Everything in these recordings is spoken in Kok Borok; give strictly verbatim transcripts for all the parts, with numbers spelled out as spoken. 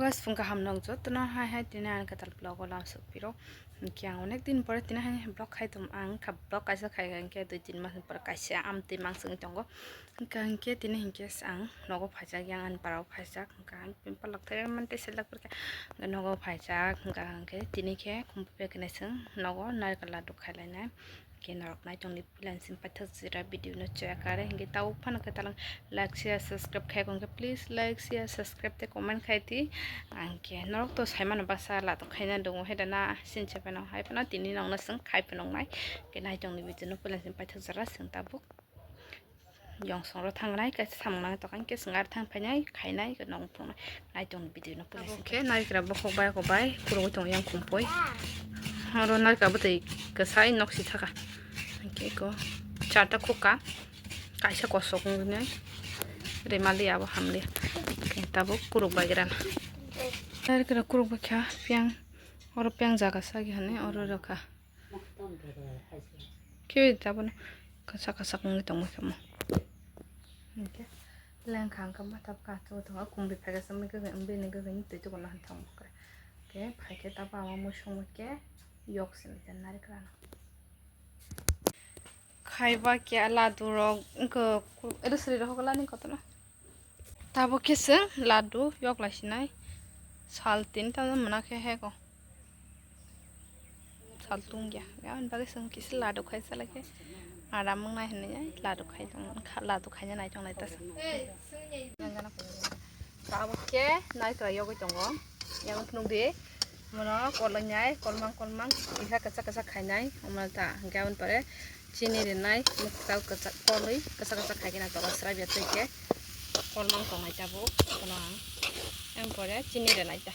Guys, phung kaham nok jotono hai hai tini ang kwtal vlog o lam sok piro. Hinkhe ang onek din pore tini hai vlog khai tong ang kha vlog kaisa khai hinkhe dui tin mas pore kaisa amtwi mang song tongo. Hinkhe hinkhe tini hinkhe ang nogo phaijak yang ani parao phaijak hinkhe ang pimpa lok thai mantwi selak pore khe nogo phaijak hinkhe tini khe khum peknai song nogo narikal laduk khai lainai. Hinkhe norok nai tongni puila simi paithak jora video no chaya kare hinkhe tabuk phano khe talang like share subscribe khai kong khe please like share subscribe tei comment khai di. Hinkhe norok to saimano basa laduk khaina dungo hai dana sincha phano hai phano tini nongno song khai phano nai hinkhe nai tongni video no puila simi paithak jora song tabuk. Yong song ro thangnai kaisa samung nang tokang khe swngar thang phainai khainai nong phungnai nai tong video no puila sing khe narikra bokhok bai ko bai kurugwi tong yang khumpui oro narikra bwtwi kwsai nok si thaka hinkhe ko charta khukha kaisa kosok wngwi nai rimali abo hamli tabuk kuruk bai gra narikra kuruk bai kha piyang oro piyang jaga sagi hani oro rokha. Khe tabuk kasak kasak wngwi tongma khe mo. Hinkhe lengkha hwnkhe mathap kathwi tongo kumbi phaikhe bini gagani twi tukurna han thang khe phaikhe tabuk ama muisung khe yok simi narikra no. Khaiba khe ladu rok wngkha ero sri rok hoglani kotorma. Tabuk khe chwng ladu yok lai sinai sal tin ta mwnakhe heko sal tungya aboni bagwi chwng kisa ladu khai chalai khe aram wngnai hinwi ladu khai ladu khaina nai tongnai ta. Tabuk khe narikra yogwi tongo yang phunukdi. Mono kolongnai kolmang kolmang kisa kisa kisa khainai omo ta hinkhe aboni pore chini rinai mukhwtang kwchak kolwi kisa kisa khaikhe na tola swraibe twi khe kolmang tongnai tabuk bono ang. Aboni pore chini rinai ta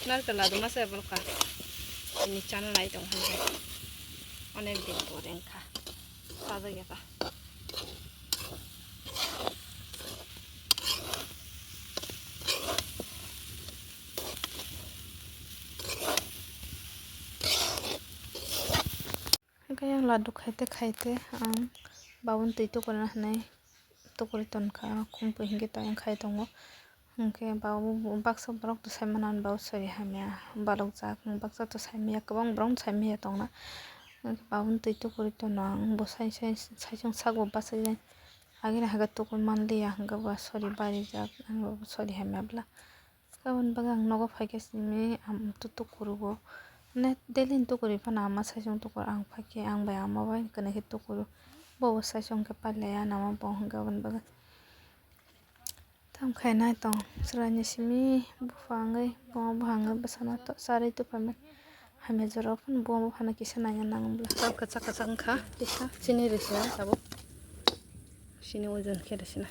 narikal ladu masa bolkha chini chana nai tong hai onek din pore wngkha. Sajak ya ta. Hwnkhe yang ladu khaite khaite ang babun twi tukurna hinwi tukuri tonkha khumpu hinkhe ta yang khai tongo. Hinkhe ba baksa borok to saimano ani ba sori hamya balokjak baksa to saimaya kwbang borok no saimaya tongna hinkhe baboni twi tukuri tono ang bo sai sai saichung sak bo bachajai agini haikhe tukui manliya hinkhe bo sori barijak ang bo sori hamya bwla aboni bagwi ang nogo phaikhe simi ang tukuru bo daily ni tukuri phano ama saichung tukuru ang phaikhe ang bai ama bai kwnwi khe tukuru bo bo saichung khe pailaiya nama bo hinkhe aboni bagwi. Tamo khainai tong chwraini simi bupha wngwi buma bupha wngwi bwsano charwi tubui phaimani hamya jora o phano buma buphano kisa naina nango bwla. Kwchak kwchak wngkha kisa chini rwsya tabuk chini ojon khe rwsina.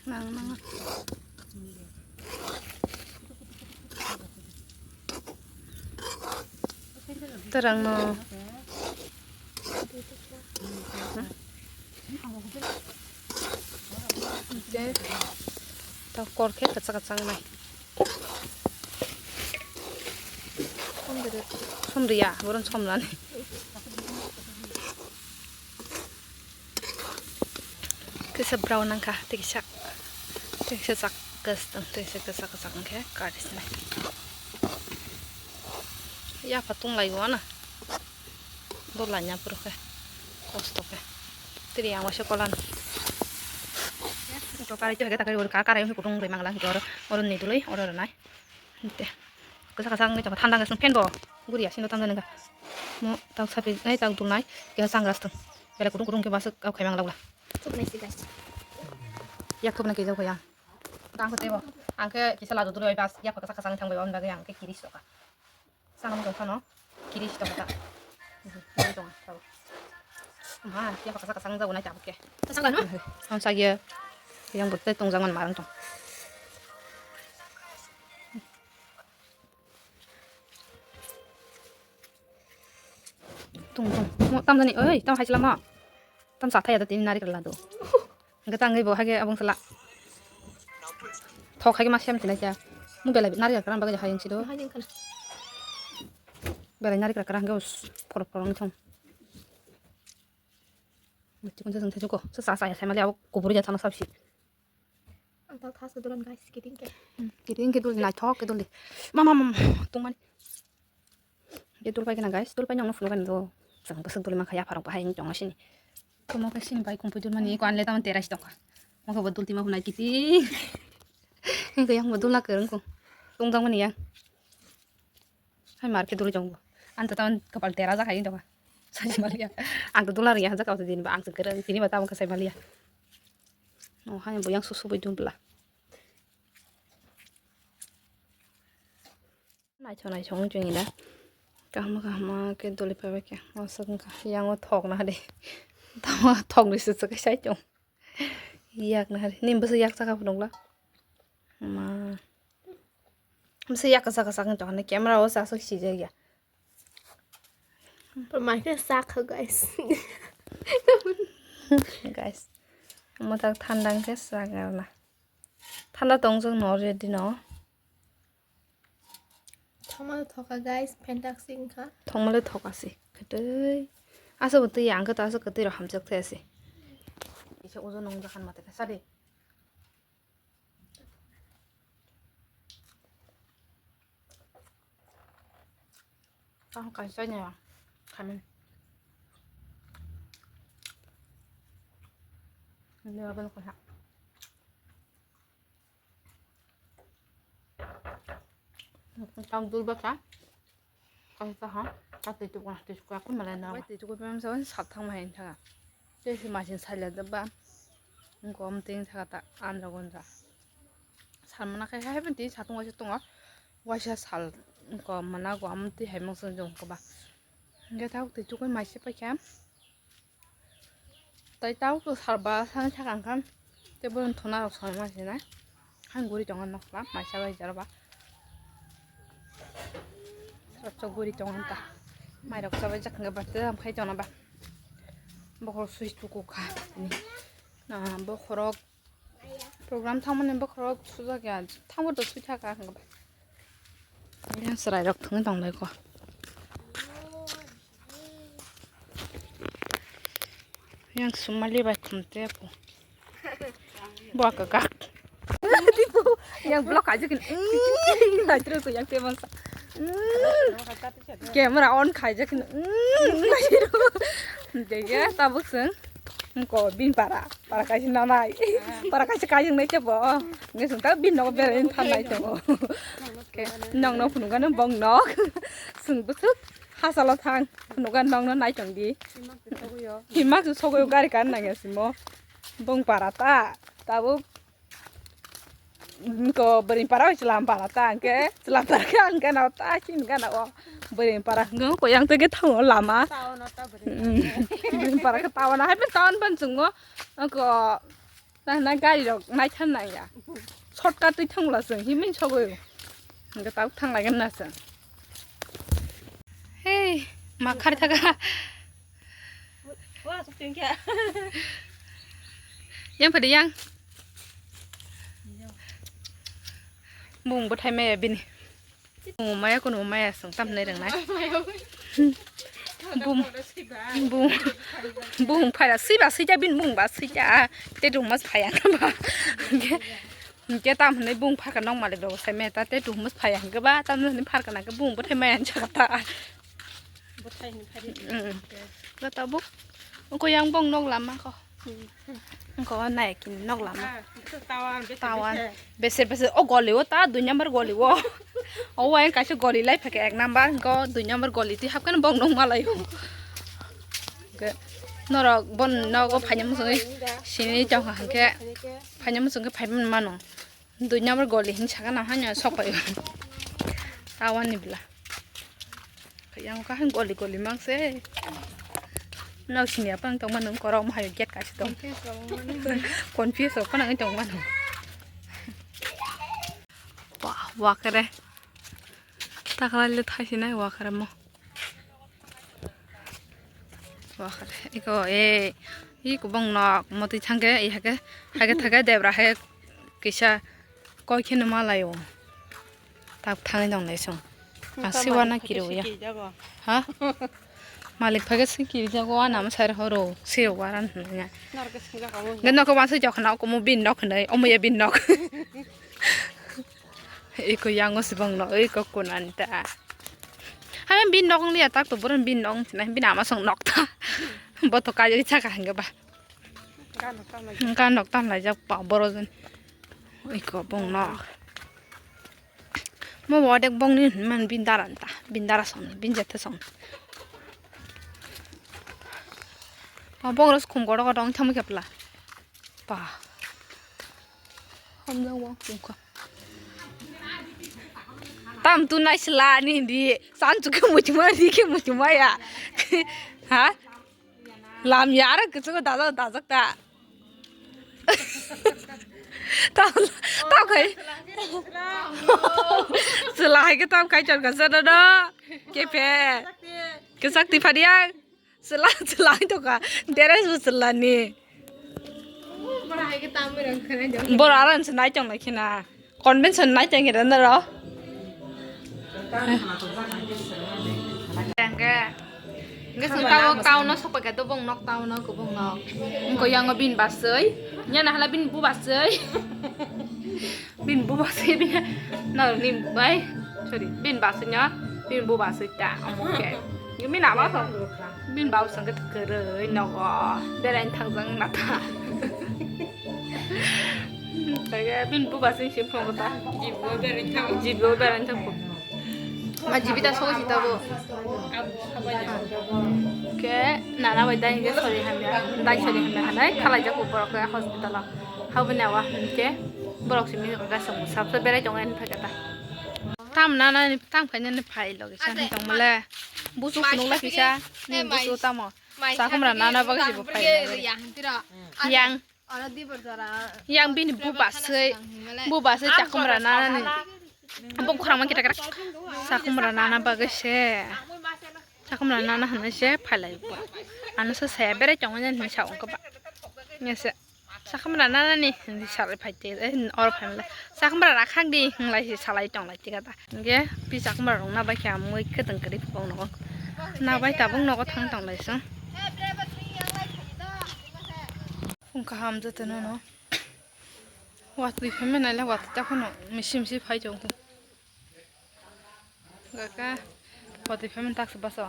Nang nang. Terang no. Tei ta kor khe kwchak kwchak nai. Som riya, boron som nani. Kisa brown nangkha, tei kisa, tei kisa chak kwchwng, tei kisa kwchak kwchak wngkhe kari sinai. Yapha tong lai o ano. Dol laina puro khe kosto khe. Tiri ang waisa kolan. To karai to hege takai oro ka karai kutung bai mangla oro oro ni dului oro ronai. Hinte. Kasa kasa ngai to thanda ngai fan bo. Guri asin do thanda ngai. Mo tau sapi ngai tau dul nai. Kisa sangra stung. Bele kutung kutung khe basuk au khai mangla bula. Yak thupna kisa khoya. Tang ko tebo. Ang khe kisa ladu dului bas yak kasa kasa thang bai on bagwi ang khe kiri soka. Sanam tong phano kiri si tong kha. Kiri tong kha. Ma, kisa kasa kasa jago nai tabuk khe. Kasa gano? Ang sa ye. Yang bukte tong jang man marang tong. Tong tong. Mo tam jani oi, tam hai sila ma. Tam sa thaya da tini narikal ladu. Hwnkhe tangwi bo haikhe abong sala. Thok haikhe ma sem tinai kha. Mo belai narikal kwran bagwi hai wngsi do. Belai narikal kwran hwnkhe phor phor wng thung. Chikon chajang thai chuko. Sa sa sa ya sai mali abo kubur ya thana sabsi. Ang tang thas kedulan guys, kiting ke. Kiting ke dul nai thok ke dul di. Mama mama tungmani. Ye dul pai kena guys, dul pai nyong no phunu kan do. Sang besek dul ma khaya pharok bahai nyong sini. Komo ke sini bai kumpui dul mani ko anle tamon teras tongka. Mo ko dul tima phunai kiting. Yang dul na kereng ko. Tung jang mani yang. Hai mar ke dul jong bo. Ang to tamon kapal tera ja khai dong. Sai maliya. Ang to dul ri ya ja ka din ba ang to kereng sini ba tamon ka sai maliya. Oh hai bo yang susu bai dul bla. Naithok naithok wng chwng da. Kaham kaham khe doli paibai khe. Aswk wngkha. Yang o thok na de. Tamo thok ni se se sai chong. Yak na hari. Nim bwswk yak chaka phunukla. Ma. Bwswk yak kasa kasa wng chong. Camera o sa sok si jaya. Mai khe sak kha guys. Guys. Mo tak thanda khe sak na. Thanda tong jong no ready no. Thokma le thoka guys, phentak si wngkha. Thokma le thoka si. Kwtwi. Asa bo twi ang khe ta asa kwtwi rok hamjak thai si. Isa ujo nong jahan mate khe sadi. Tang kaisa nya. Khamen. Ini apa nak kena? Tang dul baka. Kaisa ha. Kati tu kena tu kena aku malah nama. Wai tu kena memang sawan sat thang main thang. Tei se masin saila deba. Gom ting thaka ta andra gondra. Sal mana khai hai benti satung waisa tongo. Waisa sal ko mana gom tei hai mung sung jong ko ba. Hingke ta tei chukui maise paikha. Tai ta to sal ba sani thaka angkha. Tei bo thona rok sal ma sina. Han guri tongo nokla maisa bai jaro ba. Rok guri tongo ta. Mai rok sabai jak hingke ba te am khai tongo ba. Bokhorok sui tuku kha. Ah, bokhorok program thangmani bokhorok sujak ya. Thangbo to sui thaka hingke ba. Yang chwrai rok thungwi tong lai kho. Yang sumali bai khum te po. Bo ka gak. Yang block aja kin. Hai terus yang te masa. Camera on khai jak kin. Dege tabuk sung. Ko bin para. Para kaisa nanai. Para kaisa kajang nai tebo. Nge sung ta bin no berai than nai tebo. Ke nong no phunukgano bong nok. Sung busuk hasalo thang. Phunukgan nong no nai tong di. Himak su sogoi gari kan nang ya simo. Bong para ta. Tabuk ko bering para chlam para ta angke. Chlam para ke angke na ta chin gana o. Bering para ngo ko yang tege thango lama. Bering para ke tawana hai ben tawan ban chungo. Ko na na gari rok nai than nang ya. Shortcut twi thangla chwng himin sogoi. Hingke tabuk thang lai na chwng. Hey, ma khar thaga. Yang pada yang. Bung bwthai maya bini. Bung maya kuno maya sung tam nai rang nai. Bung bung bung phara siba sija bin bung ba sija. Te rung mas phaya ba. Hingke tam hinui bung pharka nok malik rok sai meta te tuhmus phai hingke ba tam hinui pharka nangke bung bwthai maya hingsa ta. Bwthai hinui phai di. Mm. Ga tabuk. Ko yang bong nok lama ko. Ko nai kin nok lama. Ah, itu tawan, betul, tawan. Betul. Beser beser o goli o ta dui number goli o. O wa yang kaisa goli lai phake ek number ko dui number goli ti hapkan bong nok malai o. Ke norok bon nogo phaina musungwi sini chong hangke. Phaina muchung khe phaiman mano. Dui number goli hin saka na hanya sok pai. Tawani bla. Yang ka han goli goli mang se. Nau sini apa tong mano korok ma hayo get kasi tong. Confuse rok mano. Confuse rok mano tong mano. Wah, wah kere. Takala le thai sinai wah kere mo. Wah, iko, eh, iko bong nok motwi thangke, eh, hake, hake thake debra hai kisa koi kheno malayo. Tak thangwi tong lai song. Ang siwa na kiro ya. Ha? Malik phai khe swngwi kirijago, anamo sai rw horo, sirok waran hwnwi. Norok khe swngjakgo. Hwnkhe nokho wansuk jokha na, omo bini nok hwnwi, omo ya bini nok. Eko yango sibong no, eko kunani ta. Hai bini nok wng liya tak to, borok bini nok wng sinai, bini ama song nok ta. Bo to kajagwi chaka hwnkhe ba. Gano tamlai. Gano tamlai jak pa borok jani. Eko bong nok. Mo bo odek bongni hinwi mano bini dara nta, bini dara songni, bini jete songni. O bong rok khum kotor kotor wng thangma khe pla. Pa. Hamjak bo khum kha. Tam tu nai sla ni di. San chu khe muchuma, di khe muchuma ya. Ha? Lam ya, aro kwchwkgo dajak, dajak ta. Tam, tam khai. Chwla hai khe tam khai chon kasa no no. Kephe. Kwchak ti phadiya. Chwla, chwla hai to ka. Dress bo chwla ni. Bora aro nse nai chong lai khina. Convention nai teng khe naro. Hwnkhe, hwnkhe chwng tabuk town o sokpai kha, dobong nok town o, kubung nok. Wngkha yango bini baswi. Nyana hala bini bu baswi. Bini bu baswi, bini, no, ni bai. Sorry, bini baswi nya, bini bu baswi ta. Omo khe. Bini ama kho. Bini bau sangkhe kwrwi nogo. Beraini thangjak na ta. Kaya bin bu basing sim phong ta. Jibo berai thang. Jibo berai thang ko. Ma jibi ta so si ta bo. Ke nana bai dai ke sori hamya. Dai sori hamya hanai khalai jako borok ke hospital o. Habuni awa ke borok simi ga song sab so berai tong en phaka ta. Tam nana ni tam kanya ni phai logi san tong male. Busu kunung la kisa. Ni busu tamo. Chakhumra nana bagwi bo phai. Yang. Yang bini bu baswi, bu baswi chakhumra nana ni. Bong khorang ma kita krak. Chakhumra nana bagwi se. Chakhumra nana hwnwi se phailai bo. Ano se saya berai tongo nya hwnwi sa ongkha ba. Nya se. Chakhumra nana ni hwnwi salai phai te. Eh, oro phai male. Chakhumra rakhak di hwnlai se salai tonglai tiga ta. Hingke pisa khumra rok nabai khe amui khwtwng kwrwi phukong nogo. Nabai tabuk nogo thang tong lai song. Phung kaham joto no no. Watwi phaima naila watwi ta phano misi misi phai tong. Kaka watwi phaima tak se basa.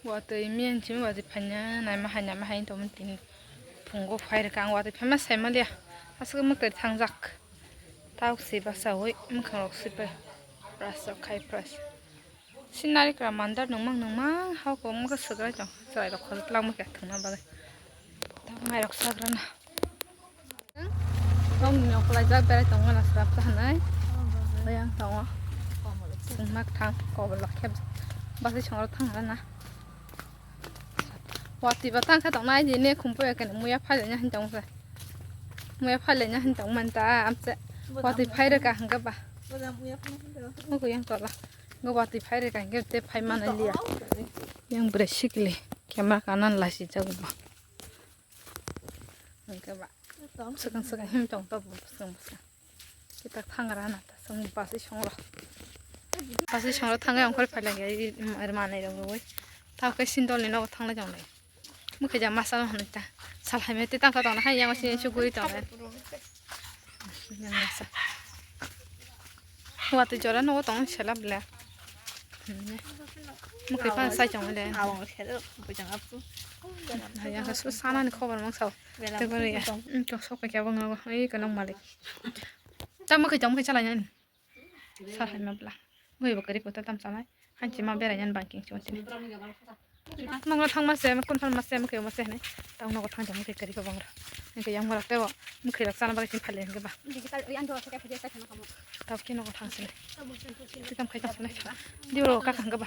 Watwi miyan chimi watwi phaina naima hai naima hai tong tini. Phungo phai rwkha ang watwi phaima sai maliya. Aswk mwtai thangjak. Tauk se basawi mwkhang rok sipai brush rok khai brush. Sinari kra mandar nungmang nungmang hao kobangma khe swkrai tong chwrai rok khorok twlangma khe thwngna bagwi. Tamo mai rok sagrana. Tong ni okolai jak berai tong mana swrap ta hanai. Bayang tongo. Sungmak thang kobolo khe basai songro thang rana. Watwi ba tang kha tong nai di ne khumpu ya kene muya phai le nya hin tong sa. Muya phai le nya hin tong man ta am se. Watwi phai re ka hang ba. Muku yang tola. Ngo watwi phai re ka hang te phai mana liya. Yang bre sikli. Kema kanan la si jago ba. Hang ba. Sekang sekang hin tong to bu sekang sekang. Kita thangra na ta song basi songro. Basi songro thangai ongkhor phailai manai rok roi. Tao khe sindol ni nogo thanglai jonglai. Mukhe ja masa hwnwi ta. Sal hai me te tangkha tongna hai yang sini suguri tonglai. Yang masa. Watwi jora nogo tong sela ble. Mukhe pa sai chong le. Awang selo bujang apu. Yang su sana ni khobor mang sao. Te bari ya. Tong sok kya bang awa. Ai kanang malik. Tamo khe tamo khe chalai nani. Sa hai ma bla. Mui bo kari kota tam chalai. Hanchi ma berai nyan bangking chon tini. Nongno thang ma se, kun phan ma se, mukhe ma se ne. Tang nogo thang jam mukhe kari ko bangra. Nge yang mara tebo. Mukhe rok sana bagwi sin phale nge ba. Tao khe nogo thang se. Kitam khai thang se. Diuro ka khang ba.